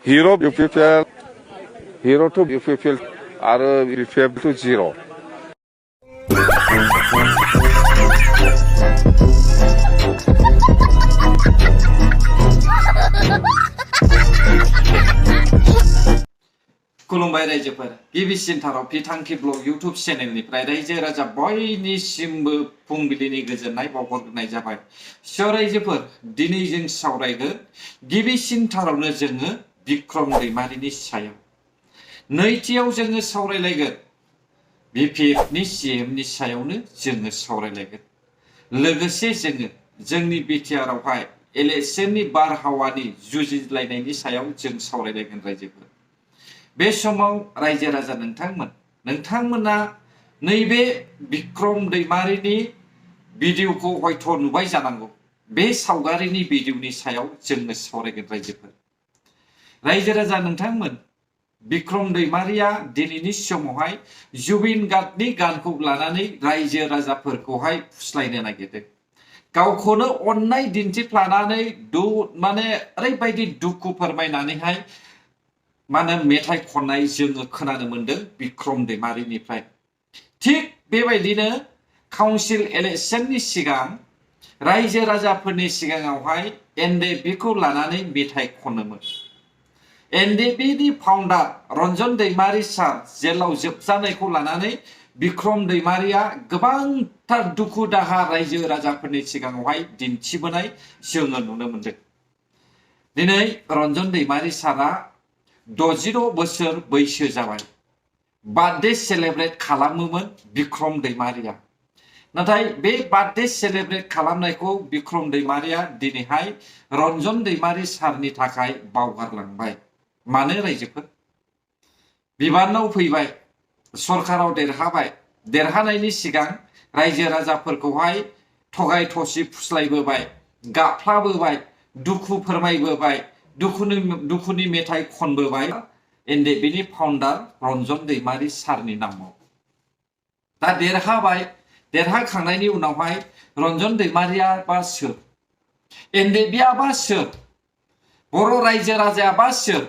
Hero UPPL, Hero to UPPL आरो UPPL to 0. खुलुमबाय रायजोफोर गिबिसिनथाराव बिथांखि ब्लग इउट्युब चेनेलनिफ्राय रायजो राजा बयनिसिमबो फुंबिलिनि गोजोननाय बावहरनाय जाबाय। स' रायजोफोर दिनै जों सावरायगोन गिबिसिनथारावनो जोङो बिक्रम दैमारिनि सायाव, नैथियाव जोङो सावरायलायगोन बिपिएफनि सिएमनि सायावनो जोङो सावरायलायगोन। लोगोसे जोङो जोंनि बिटिआरआवहाय इलेक्शननि बारहावानि जुजिलायनायनि सायाव जों सावरायलायगोन रायजोफोर। बे समाव रायजो राजा नोंथांमोना नैबे बिक्रम दैमारिनि भिडिअखौ हयथ' नुबाय जानांगौ। बे सावगारिनि भिडिअनि सायाव जोङो सावरायगोन रायजोफोर। रायजो राजा नोंथांमोन, बिक्रम दैमारिया दिनैनि समावहाय जुबिन गार्गनि गानखौ लानानै रायजो राजाफोरखौहाय फुस्लायनो नागिरदों। गावखौनो अननाय दिन्थिफ्लानानै माने ओरैबायदि दुखु फोरमायनानैहाय मेथाइ खननाय जोङो खोनानो मोनदों बिक्रम दैमारिनिफ्राय। थिग बेबायदिनो काउन्सिल इलेक्शननि सिगां रायजो राजाफोरनि सिगाङावहाय एनडिएफबिखौ लानानै मेथाइ खनोमोन। एनडिएफबिनि फाउन्डार रन्जन दैमारि सार जेलाव जोबजानायखौ लानानै बिक्रम दैमारिया गोबांथार दुखु दाहा रायजो राजाफोरनि सिगाङावहाय दिन्थिबोनाय जोङो नुनो मोनदों। दिनै रन्जन दैमारि सारा 66 बोसोर बैसो जाबाय। बार्थडे सेलेब्रेट खालामोमोन बिक्रम दैमारिया। नाथाय बे बार्थडे सेलेब्रेट खालामनायखौ बिक्रम दैमारिया दिनैहाय रन्जन दैमारि सारनि थाखाय बावगारलांबाय। मानो रायजोफोर? बिबानाव फैबाय, सरकाराव देरहाबाय, देरहानायनि सिगां रायजो राजाफोरखौहाय थगाय थसि फुस्लायबोबाय, गाबफ्लाबोबाय, दुखु फोरमायबोबाय, दुखुनि मेथाइ खनबोबाय एनडिएफबिनि फाउन्डार रन्जन दैमारि सारनि नामाव। दा देरहाबाय, देरहाखांनायनि उनावहाय रन्जन दैमारिया बा सोर, एनडिएफबिया बा सोर, बर' रायजो राजाया बा सोर,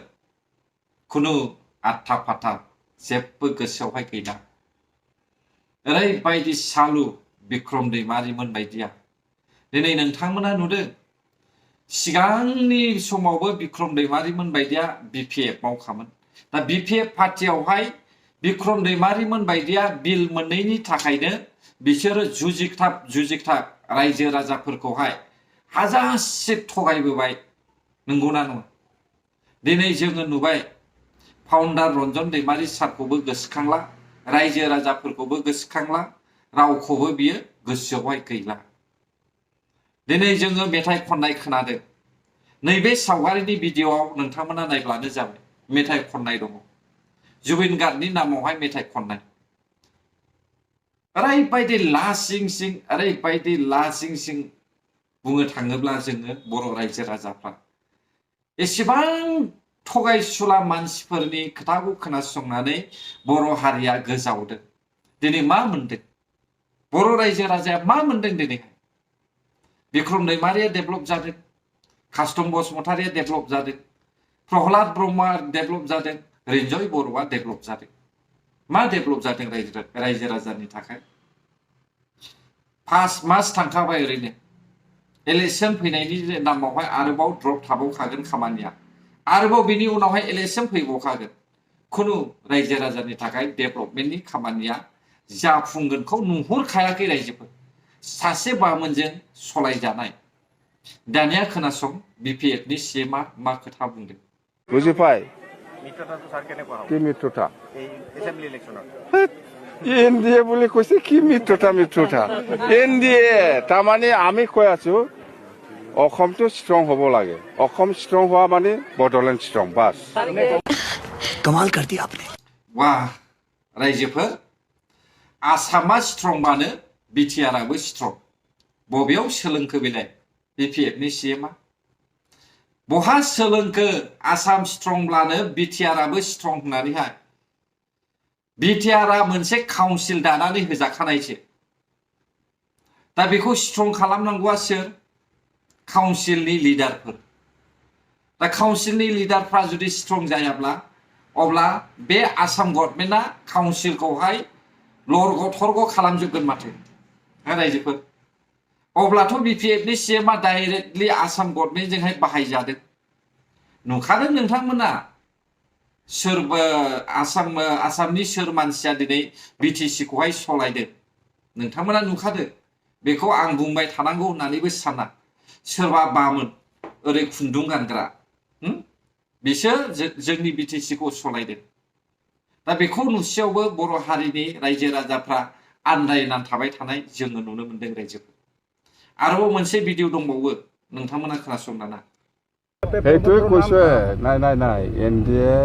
खुनु आथा फाथा जेबो गोसोआवहाय गैला। ओरैबायदि सालु बिक्रम दैमारिमोन बायदिया। दिनै नोंथांमोना नुदों सिगांनि समावबो बिक्रम दैमारिमोन बायदिया बिपिएफ मावखामोन। दा बिपिएफ पार्टियावहाय बिक्रम दैमारिमोन बायदिया बिल मोननैनि थाखायनो बिसोरो जुजिथाब रायजो राजाफोरखौहाय हाजारसे थगायबोबाय। नंगौना नङा? दिनै जोङो नुबाय फाउन्डार रन्जन दैमारि सारखौबो गोसोखांला, रायजो राजाफोरखौबो गोसोखांला, रावखौबो बियो गोसोआवहाय गैला। दिनै जोङो मेथाइ खननाय खोनादों। नैबे सावगारिनि भिडिअआव नोंथांमोना नायब्लानो जाबाय, मेथाइ खननाय दङ। जुबिन गार्गनि नामावहाय मेथाइ खननाय। ओरैबायदि लासिं बुंनो थाङोब्ला जोङो बर' रायजो राजाफ्रा एसेबां थगायसुला मानसिफोरनि खोथाखौ खोनासंनानै बर' हारिया गोजावदों। दिनै मा मोनदों? बर' रायजो राजाया मा मोनदों दिनैहाय? बिक्रम दैमारिया डेभेलप जादों, कास्टम बसुमतारिया डेभेलप जादों, प्रहलाद ब्रह्मआ डेभेलप जादों, रिन्जय बर'आ डेभेलप जादों। मा डेभेलप जादों रायजो राजानि थाखाय? 5 मास थांखाबाय ओरैनो। इलेक्शन फैनायनि नामावहाय आरोबाव ड्रप थाबावखागोन खामानिया। आरोबाव बिनि उनावहाय इलेक्शन फैबावखागोन। खुनु रायजो राजानि थाखाय डेभेलपमेन्टनि खामानिया जाफुंगोनखौ नुहुरखायाखै रायजोफोर। सासे बामोनजों सलायजानाय। दानिया खोनासं बिपिएफनि सिएमआ मा खोथा बुंदों। বুঝিপাই কি মিত্রতা এনডিএ বুলি কৈছে, কি মিত্রতা এনডিএ তাৰমানে আমি কৈ আছো অসমটো ষ্ট্ৰং হ'ব লাগে। অসম ষ্ট্ৰং হোৱা মানে বডলেণ্ড ষ্ট্ৰং, বাস। कमाल कर दिया आपने। वाह रायजोफोर, आसामा स्ट्रंबानो बिटिआरआबो स्ट्रं। बबेयाव सोलोंखो बेलाय बिपिएफनि सिएमआ? बहा सोलोंखो आसाम स्ट्रंब्लानो बिटिआरआबो स्ट्रं होननानैहाय? बिटिआरआ मोनसे काउन्सिल दानानै होजाखानायसो। दा बेखौ स्ट्रं खालामनांगौआ सोर? काउन्सिलनि लिडारफोर। दा काउन्सिलनि लिडारफ्रा जुदि स्ट्रं जायाब्ला अब्ला बे आसाम गभर्नमेन्टआ काउन्सिलखौहाय लरग थरग खालामजोबगोन माथो रायजोफोर अब्लाथ' बिपिएफनि सिएमआ डाइरेक्टलि आसाम गभर्नमेन्टजोंहाय बाहायजादों नुखादों नोंथांमोना सोरबा आसामनि सोर मानसिया दिनै बिटिसि खौहाय सलायदों नोंथांमोना नुखादों बेखौ आं बुंबाय थानांगौ होननानैबो साना सोरबा बामोन ओरै खुन्दुं गानग्रा बिसोर जोंनि बिटिसि खौ सलायदों दा बेखौ नुसेयावबो बर' हारिनि रायजो राजाफ्रा आन्दायनानै थाबाय थानाय जोङो नुनो मोनदों रायजोफोर आरोबाव मोनसे भिडिअ दंबावो नोंथांमोना खोनासंना সেইটোৱে কৈছে নাই এনডিএ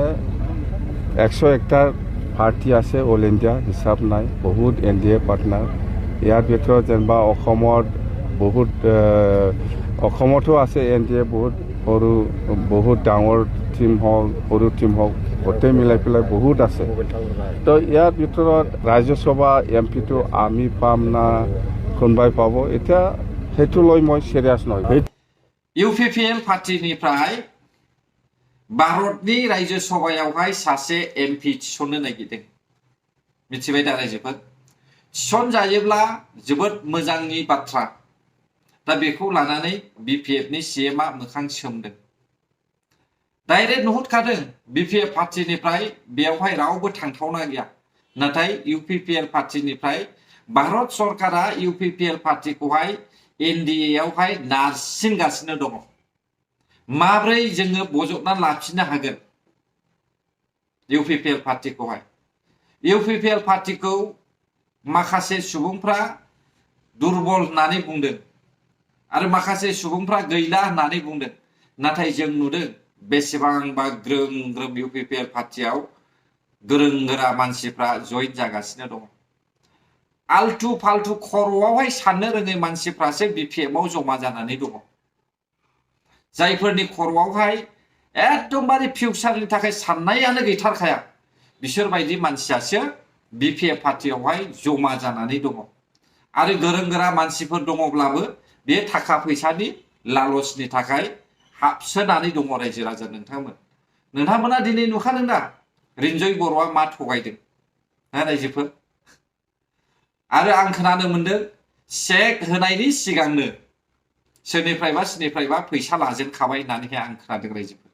101টা পাৰ্টি আছে অল ইণ্ডিয়া হিচাপ নাই বহুত এনডিএ পাৰ্টনাৰ ইয়াৰ ভিতৰত যেনিবা অসমতো আছে এনডিএ বহুত ডাঙৰ টিম হওক সৰু টিম হওক গোটেই মিলাই পেলাই বহুত আছে তো ইয়াৰ ভিতৰত ৰাজ্যসভা এমপিটো আমি পাম না কোনোবাই পাব এতিয়া সেইটো লৈ মই চিৰিয়াছ নহয় इउपिपिएल पार्टीनिफ्राय भारतनि रायजो सभायावहाय सासे एमपि थिसननो नागिरदों मिथिबाय दा रायजोफोर थिसनजायोब्ला जोबोद मोजांनि बाथ्रा दा बेखौ लानानै बिपिएफनि सिएमआ मोखां सोमदों डाइरेक्ट नुहुरखादों बिपिएफ पार्टीनिफ्राय बेयावहाय रावबो थांथावना गैया नाथाय इउपिपिएल पार्टीनिफ्राय भारत सरकारा इउपिपिएल पार्टीखौहाय एनडिए आवहाय नारसिनगासिनो दङ माब्रै जोङो बजबना लाफिननो हागोन इउपिपिएल पार्टीखौहाय इउपिपिएल पार्टीखौ माखासे सुबुंफ्रा दुर्बल होननानै बुंदों आरो माखासे सुबुंफ्रा गैला होननानै बुंदों नाथाय जों नुदों बेसेबांबा ग्रोम ग्रोम इउपिपिएल पार्टीयाव गोरों गोरा मानसिफ्रा जइन जागासिनो दङ आल्टु फाल्टु खर'आवहाय साननो रोङै मानसिफ्रासो बिपिएफआव जमा जानानै दङ जायफोरनि खर'आवहाय एकदमबारे फिउचारनि थाखाय साननायानो गैथारखाया बिसोरबायदि मानसियासो बिपिएफ पार्टीयावहाय जमा जानानै दङ आरो गोरों गोरा मानसिफोर दङब्लाबो बे थाखा फैसानि लालसनि थाखाय हाबसोनानै दङ रायजो राजा नोंथांमोना दिनै नुखादों दा रिन्जय बर'आ मा थगायदों रायजोफोर आरो आं खोनानो मोनदों चेक होनायनि सिगांनो सोरनिफ्रायबा फैसा लाजेनखाबाय होननानैहाय आं खोनादों रायजोफोर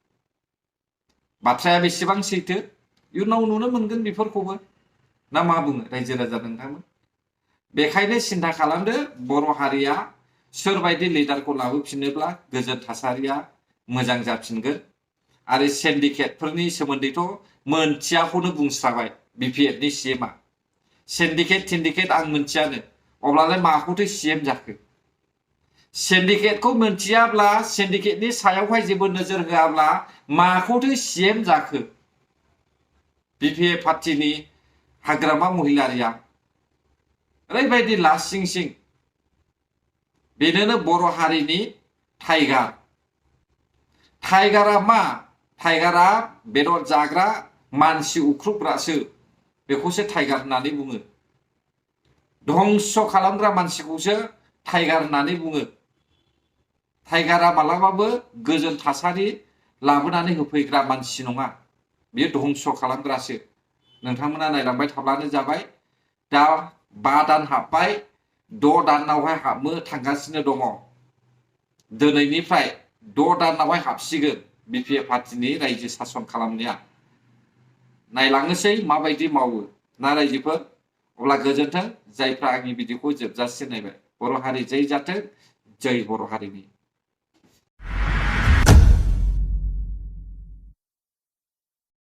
बाथ्राया बेसेबां सैथो इयुनाव नुनो मोनगोन बेफोरखौबो ना मा बुङो रायजो राजा नोंथांमोन बेखायनो सिन्था खालामदो बर' हारिया सोरबायदि लिडारखौ लाबोफिनोब्ला गोजोन थासारिया मोजां जाफिनगोन आरो सिन्डिकेटफोरनि सोमोन्दैथ' मोनथियाखौनो बुंस्राबाय बिपिएफनि सिएमआ सिन्डिकेट आं मोनथियानो अब्लालाय माखौथो सिएम जाखो सिन्डिकेटखौ मोनथियाब्ला सिन्डिकेटनि सायावहाय जेबो नोजोर होआब्ला माखौथो सिएम जाखो बिपिएफ पार्टीनि हाग्रामा महिलारिया ओरैबायदि लासिं सिं बेनोनो बर' हारिनि टाइगारा मा टाइगारा बेदर जाग्रा मानसि उख्रुबग्रासो बेखौसो टाइगार होननानै बुङो धंस खालामग्रा मानसिखौसो टाइगार होननानै बुङो टाइगारा मालाबाबो गोजोन थासारि लाबोनानै होफैग्रा मानसि नङा बेयो धंस खालामग्रासो नोंथांमोना नायलांबाय थाब्लानो जाबाय दा 5 दान हाबबाय 6 दानावहाय हाबनो थांगासिनो दङ दिनैनिफ्राय 6 दानावहाय हाबसिगोन बिपिएफ पार्टीनि रायजो सासन खालामनाया नायलांनोसै माबायदि मावो ना रायजोफोर अब्ला गोजोन्थों जायफ्रा आंनि भिडिअखौ जोबजासिम नायबाय बर' हारि जै जाथों जै बर' हारिनि